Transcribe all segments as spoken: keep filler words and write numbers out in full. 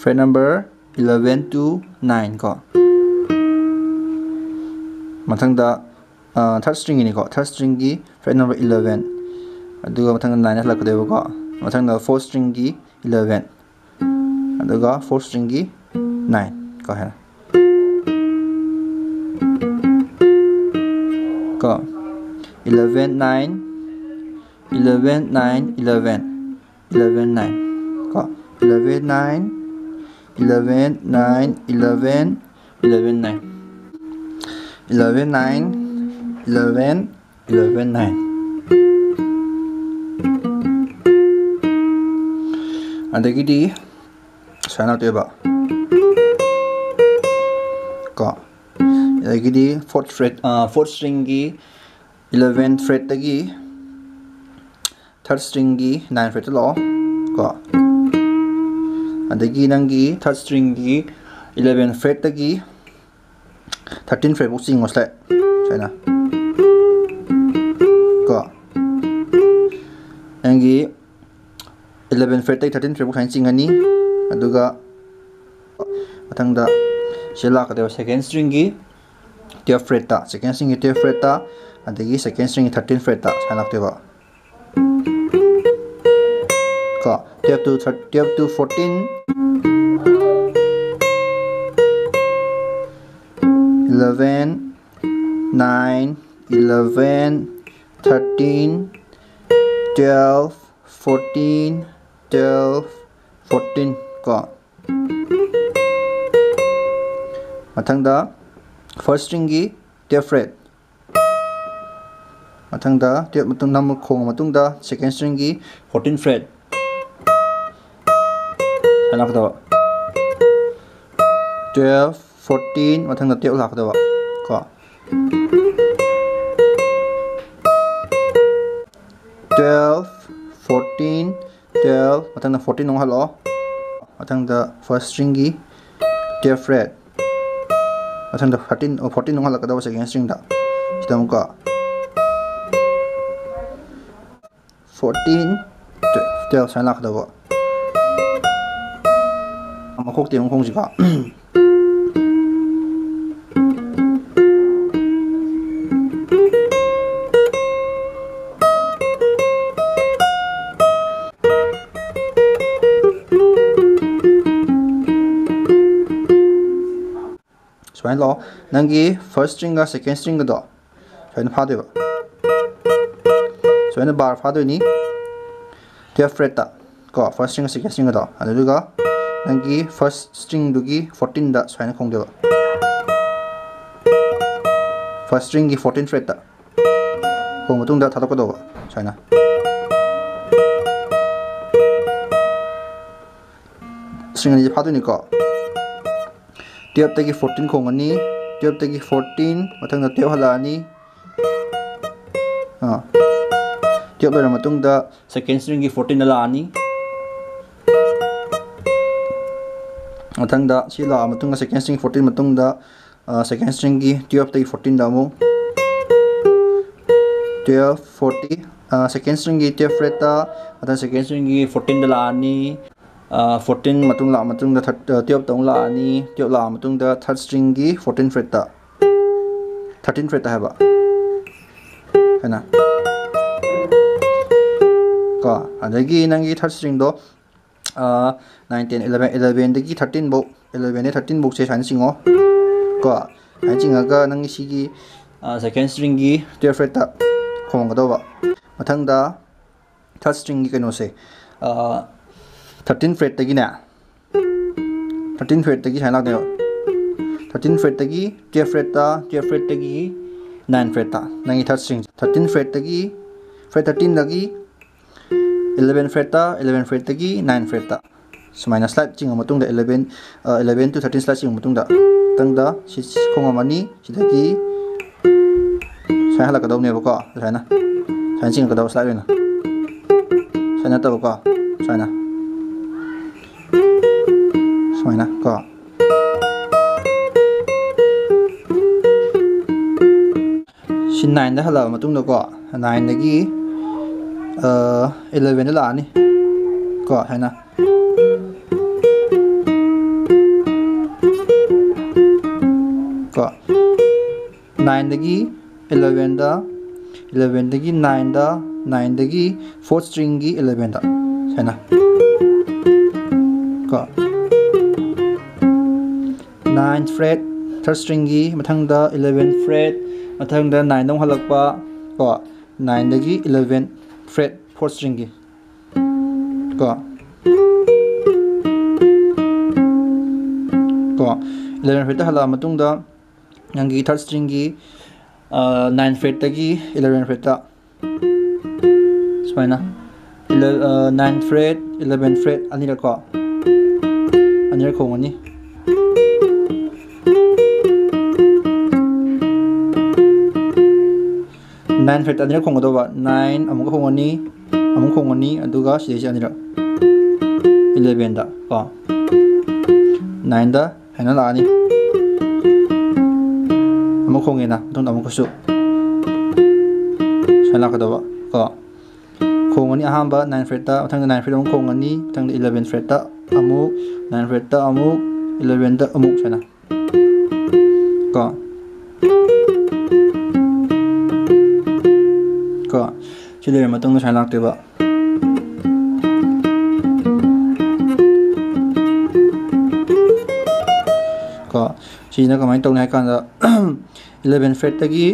fret number eleven to nine ꯀꯣ꯫ ꯃꯊꯪꯗ third stringꯒꯤꯅꯤꯀꯣ, third stringꯒꯤ fret number eleven, ꯑꯗꯨꯒ ꯃꯊꯪꯗ nine ꯍꯜꯂꯛꯀꯗꯣꯏꯕꯀꯣ꯫ ꯃꯊꯪꯗ fourth stringꯒꯤ eleven, ꯑꯗꯨꯒ fourth stringꯒꯤ nine ꯀꯣ ꯍꯥꯏꯅ ꯀꯣ꯫ Eleven nine, eleven nine, eleven, eleven nine ꯀꯣ꯫ Eleven nine, eleven nine, eleven, eleven nine, eleven nine, eleven, eleven nine. ꯑꯗꯒꯤꯗꯤ ꯁꯨꯃꯥꯏꯅ ꯂꯥꯛꯇꯣꯏꯕ ꯀꯣ꯫ ꯑꯗꯒꯤꯗꯤ fourth fret, fourth stringꯒꯤ eleventh fretꯇꯒꯤ third stringꯒꯤ ninth fretꯇ ꯂꯥꯛꯑꯣ ꯀꯣ꯫ ꯑꯗꯒꯤ ꯅꯪꯒꯤ third stringꯒꯤ eleventh fretꯇꯒꯤ thirteenth fretꯐꯥꯎ ꯆꯤꯡꯉꯣ ꯁꯤꯗ ꯁꯨꯃꯥꯏꯅ ꯀꯣ꯫ ꯅꯪꯒꯤ eleventh fretꯇꯒꯤ thirteenth fretꯐꯥꯎ ꯁꯨꯃꯥꯏꯅ ꯆꯤꯡꯉꯅꯤ꯫ ꯑꯗꯨꯒ ꯃꯊꯪꯗ ꯁꯤꯗ ꯂꯥꯛꯀꯗꯣꯏꯕ second stringꯒꯤ twelfth fretꯇ, second stringꯒꯤ twelfth fretꯇ, ꯑꯗꯒꯤ second stringꯒꯤ thirteenth fretꯇ ꯁꯨꯃꯥꯏꯅ ꯂꯥꯛꯇꯣꯏꯕ ꯀꯣ꯫ Twelve to thir-, twelve to fourteen, eleven, nine, eleven, thirteen, twelve, fourteen, twelve, fourteen ꯀꯣ꯫ ꯃꯊꯪꯗ first stringꯒꯤ twelfth fret, ꯃꯊꯪꯗ twelve ꯃꯇꯨꯡ ꯅꯝꯕ ꯈꯣꯡꯉ ꯃꯇꯨꯡꯗ second stringꯒꯤ fourteenth fret ꯁꯨꯃꯥꯏꯅ ꯂꯥꯛꯀꯗꯕ꯫ Twelve, fourteen, ꯃꯊꯪꯗ twelve ꯂꯥꯛꯀꯗꯕ ꯀꯣ꯫ Twelve, fourteen, twelve, ꯃꯊꯪꯗ fourteen ꯑꯃꯨꯛ ꯍꯜꯂꯛꯑꯣ꯫ ꯃꯊꯪꯗ first stringꯒꯤ twelfth fret, ꯃꯊꯪꯗ thirteen, fourteen ꯑꯃꯨꯛ ꯍꯜꯂꯛꯀꯗꯕ second stringꯗ꯫ ꯁꯤꯗ ꯑꯃꯨꯛꯀ fourteen, twelve ꯁꯨꯃꯥꯏꯅ ꯂꯥꯛꯀꯗꯕ꯫ ꯃꯈꯣꯛꯇꯩ ꯑꯃꯨꯛ ꯈꯣꯡꯁꯤꯀꯣ꯫ ꯁꯨꯃꯥꯏꯅ ꯂꯥꯛꯑꯣ꯫ ꯅꯪꯒꯤ first stringꯒ second stringꯒꯗꯣ ꯁꯨꯃꯥꯏꯅ ꯐꯥꯗꯣꯏꯕ꯫ ꯁꯨꯃꯥꯏꯅ bar ꯐꯥꯗꯣꯏꯅꯤ꯫ Twelve fretꯇ ꯀꯣ, first stringꯒ second stringꯒꯗꯣ꯫ ꯑꯗꯨꯗꯨꯒ ꯅꯪꯒꯤ first stringꯗꯨꯒꯤ fourteenꯗ ꯁꯨꯃꯥꯏꯅ ꯈꯣꯡꯗꯣꯏꯕ꯫ First stringꯒꯤ fourteen fretꯇ ꯈꯣꯡ ꯃꯇꯨꯡꯗ ꯊꯥꯗꯣꯛꯀꯗꯧꯕ ꯁꯨꯃꯥꯏꯅ꯫ String ꯑꯅꯤꯁꯦ ꯐꯥꯗꯣꯏꯅꯤꯀꯣ꯫ Twelveꯇꯒꯤ fourteen ꯈꯣꯡꯉꯅꯤ, twelveꯇꯒꯤ fourteen, ꯃꯊꯪꯗ twelve ꯍꯜꯂꯛꯑꯅꯤ꯫ ꯑꯥ, twelve ꯂꯣꯏꯔ ꯃꯇꯨꯡꯗ second stringꯒꯤ fourteenꯗ ꯂꯥꯛꯑꯅꯤ꯫ ꯃꯊꯪꯗ ꯁꯤ ꯂꯥꯛꯑ ꯃꯇꯨꯡꯗ second string fourteen ꯃꯇꯨꯡꯗ, ꯑꯥ, second stringꯒꯤ twelveꯇꯒꯤ fourteenꯗ ꯑꯃꯨꯛ twelve, fourteen, ꯑꯥ, second stringꯒꯤ twelve fretꯇ, ꯃꯊꯪ second stringꯒꯤ fourteenꯗ ꯂꯥꯛꯑꯅꯤ꯫ ꯑꯥ, fourteen ꯃꯇꯨꯡ ꯂꯥꯛꯑ ꯃꯇꯨꯡꯗ third, ꯑꯥ, twelveꯇ ꯑꯃꯨꯛ ꯂꯥꯛꯑꯅꯤ꯫ Twelve ꯂꯥꯛꯑ ꯃꯇꯨꯡꯗ third stringꯒꯤ fourteen fretꯇ, thirteen fretꯇ ꯍꯥꯏꯕ ꯍꯥꯏꯅ ꯀꯣ꯫ ꯑꯗꯒꯤ ꯅꯪꯒꯤ third stringꯗꯣ, ꯑꯥ, nine, ten, eleven, elevenꯗꯒꯤ thirteen ꯐꯧ, elevenꯗꯒꯤ thirteen ꯐꯧꯁꯦ ꯁꯨꯃꯥꯏꯅ ꯆꯤꯡꯉꯣ ꯀꯣ꯫ ꯁꯨꯃꯥꯏꯅ ꯆꯤꯡꯉꯒ ꯅꯪꯒꯤ ꯁꯤꯒꯤ, ꯑꯥ, second stringꯒꯤ twelve fretꯇ ꯈꯣꯡꯒꯗꯧꯕ꯫ ꯃꯊꯪꯗ third stringꯒꯤ ꯀꯩꯅꯣꯁꯦ, ꯑꯥ, thirteen fretꯇꯒꯤꯅꯦ, thirteen fretꯇꯒꯤ ꯁꯨꯃꯥꯏꯅ ꯂꯥꯛꯇꯣꯏꯕ꯫ Thirteen fretꯇꯒꯤ twelve fretꯇ, twelve fretꯇꯒꯤ nine fretꯇ꯫ ꯅꯪꯒꯤ third string thirteen fretꯇꯒꯤ, fret thirteenꯗꯒꯤ eleven fretꯇ, eleven fretꯇꯒꯤ nine fretꯇ꯫ ꯁꯨꯃꯥꯏꯅ slide ꯆꯤꯡꯉ ꯃꯇꯨꯡꯗ, eleven, ꯑ, eleven to thirteen slide ꯆꯤꯡꯉ ꯃꯇꯨꯡꯗ, ꯃꯊꯪꯗ ꯁꯤ ꯈꯣꯡꯉꯝꯃꯅꯤ, ꯁꯤꯗꯒꯤ ꯁꯨꯃꯥꯏꯅ ꯍꯜꯂꯛꯀꯗꯧꯅꯦꯕꯀꯣ, ꯁꯨꯃꯥꯏꯅ, ꯁꯨꯃꯥꯏꯅ ꯆꯤꯡꯉꯛꯀꯗꯧꯕ slide ꯑꯣꯏꯅ, ꯁꯨꯃꯥꯏꯅ ꯅꯠꯇꯕꯀꯣ, ꯁꯨꯃꯥꯏꯅ, ꯁꯨꯃꯥꯏꯅ ꯀꯣ꯫ ꯁꯤ nineꯗ ꯍꯜꯂꯛꯑꯕ ꯃꯇꯨꯡꯗꯀꯣ, nineꯗꯒꯤ, ꯑ, elevenꯗ ꯂꯥꯛꯑꯅꯤ ꯀꯣ, ꯍꯥꯏꯅ꯫ ꯀꯣ, ꯅꯥꯏꯟꯗꯒꯤ ꯏꯂꯚꯦꯟꯗ, ꯏꯂꯚꯦꯟꯗꯒꯤ ꯅꯥꯏꯟꯗ, ꯅꯥꯏꯟꯗꯒꯤ ꯐꯣꯔꯠ ꯁ꯭ꯇ꯭ꯔꯤꯡꯒꯤ ꯏꯂꯚꯦꯟꯗ, ꯁꯨꯃꯥꯏꯅ꯫ ꯀꯣ, ꯅꯥꯏꯟ ꯐ꯭ꯔꯦꯠ ꯊꯥꯔꯠ ꯁ꯭ꯇ꯭ꯔꯤꯡꯒꯤ, ꯃꯊꯪꯗ ꯏꯂꯚꯦꯟ ꯐ꯭ꯔꯦꯠ, ꯃꯊꯪꯗ ꯅꯥꯏꯟꯗ ꯑꯃꯨꯛ ꯍꯜꯂꯛꯄ꯫ ꯀꯣ, ꯅꯥꯏꯟꯗꯒꯤ ꯏꯂꯚꯦꯟ ꯐ꯭ꯔꯦꯠ ꯐꯣꯔꯠ ꯁ꯭ꯇ꯭ꯔꯤꯡꯒꯤ꯫ ꯀꯣ, ꯀꯣ, ꯏꯂꯚꯦꯟ ꯐ꯭ꯔꯦꯠꯇ ꯍꯜꯂꯛꯑ ꯃꯇꯨꯡꯗ ꯅꯪꯒꯤ ꯊꯥꯔꯠ ꯁ꯭ꯇ꯭ꯔꯤꯡꯒꯤ, ꯑ, ꯅꯥꯏꯟ ꯐ꯭ꯔꯦꯠꯇꯒꯤ ꯏꯂꯚꯦꯟ ꯐ꯭ꯔꯦꯠꯇ ꯁꯨꯃꯥꯏꯅ꯫ ꯏꯂ-, ꯑ, ꯅꯥꯏꯟ ꯐ꯭ꯔꯦꯠ, ꯏꯂꯚꯦꯟ ꯐ꯭ꯔꯦꯠ ꯑꯅꯤꯔꯛ ꯀꯣ꯫ ꯑꯅꯤꯔꯛ ꯈꯣꯡꯉꯅꯤ꯫ ꯅꯥꯏꯟ ꯐ꯭ꯔꯦꯠꯇ ꯑꯅꯤꯔꯛ ꯈꯣꯡꯒꯗꯧꯕ꯫ ꯅꯥꯏꯟ ꯑꯃꯨꯛ ꯈꯣꯡꯉꯅꯤ, ꯑꯃꯨꯛ ꯈꯣꯡꯉꯅꯤ, ꯑꯗꯨꯒ ꯁꯤꯗꯩꯁꯤ ꯑꯅꯤꯔꯛ꯫ ꯏꯂꯚꯦꯟꯗ ꯀꯣ꯫ ꯅꯥꯏꯟꯗ ꯁꯨꯃꯥꯏꯅ ꯂꯥꯛꯑꯅꯤ꯫ ꯑꯃꯨꯛ ꯈꯣꯡꯉꯦꯅ, ꯃꯇꯨꯡꯗ ꯑꯃꯨꯛꯀꯁꯨ ꯁꯨꯃꯥꯏꯅ ꯂꯥꯛꯀꯗꯕ ꯀꯣ꯫ ꯈꯣꯡꯉꯅꯤ ꯑꯍꯥꯟꯕ ꯅꯥꯏꯟ ꯐ꯭ꯔꯦꯠꯇ, ꯃꯊꯪꯗ ꯅꯥꯏꯟ ꯐ꯭ꯔꯦꯠ ꯑꯃꯨꯛ ꯈꯣꯡꯉꯅꯤ, ꯃꯊꯪꯗ ꯏꯂꯚꯦꯟ ꯐ꯭ꯔꯦꯠꯇ ꯑꯃꯨꯛ, ꯅꯥꯏꯟ ꯐ꯭ꯔꯦꯠꯇ ꯑꯃꯨꯛ, ꯏꯂꯚꯦꯟꯗ ꯑꯃꯨꯛ ꯁꯨꯃꯥꯏꯅ꯫ ꯀꯣ꯫ ꯀꯣ꯫ ꯁꯤ ꯂꯣꯏꯔ ꯃꯇꯨꯡꯗ ꯁꯨꯃꯥꯏꯅ ꯂꯥꯛꯇꯣꯏꯕ꯫ ꯀꯣ꯫ ꯁꯤꯁꯤꯅ ꯀꯃꯥꯏꯅ ꯇꯧꯅꯤ ꯍꯥꯏ ꯀꯥꯟꯗ, ꯏꯂꯚꯦꯟ ꯐ꯭ꯔꯦꯠꯇꯒꯤ,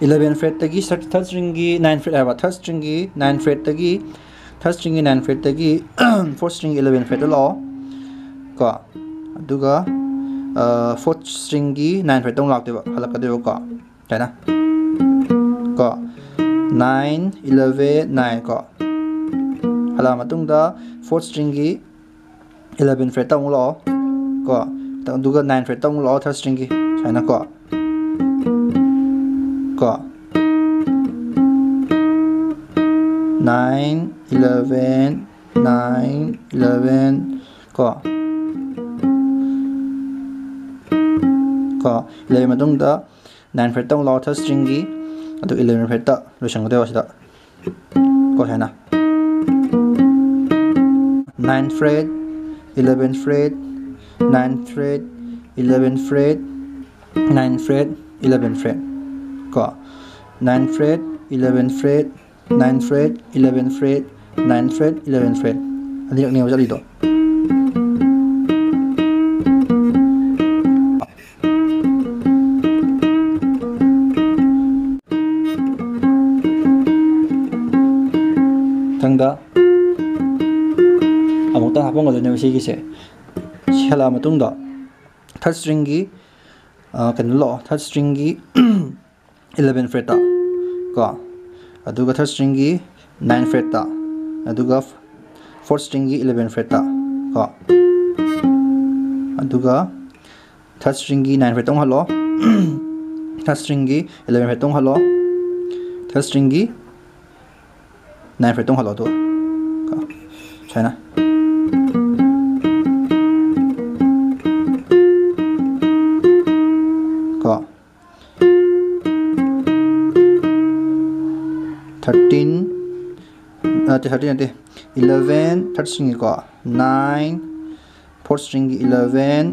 ꯏꯂꯚꯦꯟ ꯐ꯭ꯔꯦꯠꯇꯒꯤ ꯊꯥꯔꯠ, ꯊꯥꯔꯠ ꯁ꯭ꯇ꯭ꯔꯤꯡꯒꯤ ꯅꯥꯏꯟ ꯐ꯭ꯔꯦꯠ ꯍꯥꯏꯕ, ꯊꯥꯔꯠ ꯁ꯭ꯇ꯭ꯔꯤꯡꯒꯤ ꯅꯥꯏꯟ ꯐ꯭ꯔꯦꯠꯇꯒꯤ, ꯊꯥꯔꯠ ꯁ꯭ꯇ꯭ꯔꯤꯡꯒꯤ ꯅꯥꯏꯟ ꯐ꯭ꯔꯦꯠꯇꯒꯤ ꯐꯣꯔꯠ ꯁ꯭ꯇ꯭ꯔꯤꯡꯒꯤ ꯏꯂꯚꯦꯟ ꯐ꯭ꯔꯦꯠꯇ ꯂꯥꯛꯑꯣ꯫ ꯀꯣ꯫ ꯑꯗꯨꯒ, ꯑ, ꯐꯣꯔꯠ ꯁ꯭ꯇ꯭ꯔꯤꯡꯒꯤ ꯅꯥꯏꯟ ꯐ꯭ꯔꯦꯠꯇ ꯑꯃꯨꯛ ꯂꯥꯛꯇꯣꯏꯕ, ꯍꯜꯂꯛꯀꯗꯣꯏꯕꯀꯣ꯫ ꯁꯨꯃꯥꯏꯅ꯫ ꯀꯣ꯫ ꯅꯥꯏꯟ, ꯏꯂꯚꯦꯟ, ꯅꯥꯏꯟ ꯀꯣ꯫ ꯍꯜꯂꯛꯑ ꯃꯇꯨꯡꯗ ꯐꯣꯔꯠ ꯁ꯭ꯇ꯭ꯔꯤꯡꯒꯤ ꯏꯂꯚꯦꯟ ꯐ꯭ꯔꯦꯠꯇ ꯑꯃꯨꯛ ꯂꯥꯛꯑꯣ꯫ ꯀꯣ꯫ ꯑꯗꯨꯒ ꯅꯥꯏꯟ ꯐ꯭ꯔꯦꯠꯇ ꯑꯃꯨꯛ ꯂꯥꯛꯑꯣ, ꯊꯥꯔꯠ ꯁ꯭ꯇ꯭ꯔꯤꯡꯒꯤ꯫ ꯁꯨꯃꯥꯏꯅ ꯀꯣ꯫ ꯀꯣ꯫ ꯅꯥꯏꯟ, ꯏꯂꯚꯦꯟ, ꯅꯥꯏꯟ, ꯏꯂꯚꯦꯟ, ꯀꯣ꯫ ꯀꯣ꯫ ꯏꯂꯚꯦꯟ ꯃꯇꯨꯡꯗ ꯅꯥꯏꯟ ꯐ꯭ꯔꯦꯠꯇ ꯑꯃꯨꯛ ꯂꯥꯛꯑꯣ, ꯊꯥꯔꯠ ꯁ꯭ꯇ꯭ꯔꯤꯡꯒꯤ, ꯑꯗꯨ ꯏꯂꯚꯦꯟ ꯐ꯭ꯔꯦꯠꯇ ꯂꯣꯏꯁꯟꯒꯗꯣꯏꯕ ꯁꯤꯗ꯫ ꯀꯣ ꯁꯨꯃꯥꯏꯅ꯫ Nine fret, eleven fret, nine fret, eleven fret, nine fret, eleven fret ꯀꯣ, nine fret, eleven fret, nine fret, eleven fret, nine fret, eleven fret, ꯑꯅꯤꯔꯛꯅꯦꯕ ꯆꯠꯂꯤꯗꯣ꯫ ꯃꯊꯪꯗ ꯑꯃꯨꯛꯇ ꯍꯥꯞꯄꯝꯒꯗꯣꯏꯅꯦꯕ ꯁꯤꯒꯤꯁꯦ꯫ ꯁꯤ ꯍꯜꯂꯛꯑ ꯃꯇꯨꯡꯗ third stringꯒꯤ, ꯑ, ꯀꯩꯅꯣ ꯂꯥꯛꯑꯣ, third stringꯒꯤ eleven fretꯇ ꯀꯣ, ꯑꯗꯨꯒ third stringꯒꯤ nine fretꯇ, ꯑꯗꯨꯒ fourth stringꯒꯤ eleven fretꯇ ꯀꯣ, ꯑꯗꯨꯒ third stringꯒꯤ nine fretꯇ ꯑꯃꯨꯛ ꯍꯜꯂꯣ, third stringꯒꯤ eleven fretꯇ ꯑꯃꯨꯛ ꯍꯜꯂꯣ, third stringꯒꯤ nine fretꯇ ꯑꯃꯨꯛ ꯍꯜꯂꯣ꯫ ꯑꯗꯨꯒ ꯀꯣ, ꯁꯨꯃꯥꯏꯅ ꯀꯣ, thirteen, ꯅꯠꯇꯦ, thirteen ꯅꯠꯇꯦ, eleven, third stringꯒꯤꯀꯣ, nine, fourth stringꯒꯤ eleven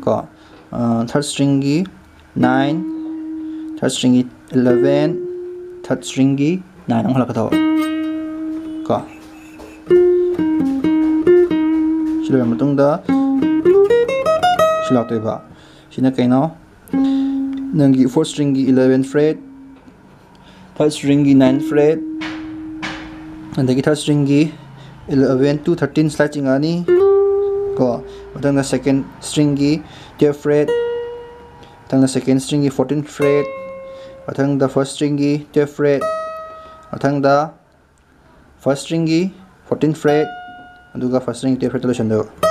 ꯀꯣ, ꯑ, third stringꯒꯤ nine, third stringꯒꯤ eleven, third stringꯒꯤ nine ꯑꯃꯨꯛ ꯍꯜꯂꯛꯀꯗꯕ ꯀꯣ꯫ ꯁꯤ ꯂꯣꯏꯔ ꯃꯇꯨꯡꯗ ꯁꯤ ꯂꯥꯛꯇꯣꯏꯕ꯫ ꯁꯤꯅ ꯀꯩꯅꯣ? ꯅꯪꯒꯤ fourth stringꯒꯤ eleven fret, third stringꯒꯤ nine fret, ꯑꯗꯒꯤ third stringꯒꯤ eleven to thirteen slide ꯆꯤꯡꯉꯛꯑꯅꯤ ꯀꯣ꯫ ꯃꯊꯪꯗ second stringꯒꯤ twelve fret, ꯃꯊꯪꯗ second stringꯒꯤ fourteen fret, ꯃꯊꯪꯗ first stringꯒꯤ twelve fret, ꯃꯊꯪꯗ first stringꯒꯤ fourteen fret, ꯑꯗꯨꯒ first stringꯒꯤ twelve fretꯇ ꯂꯣꯏꯁꯤꯟꯗꯣꯏꯕ꯫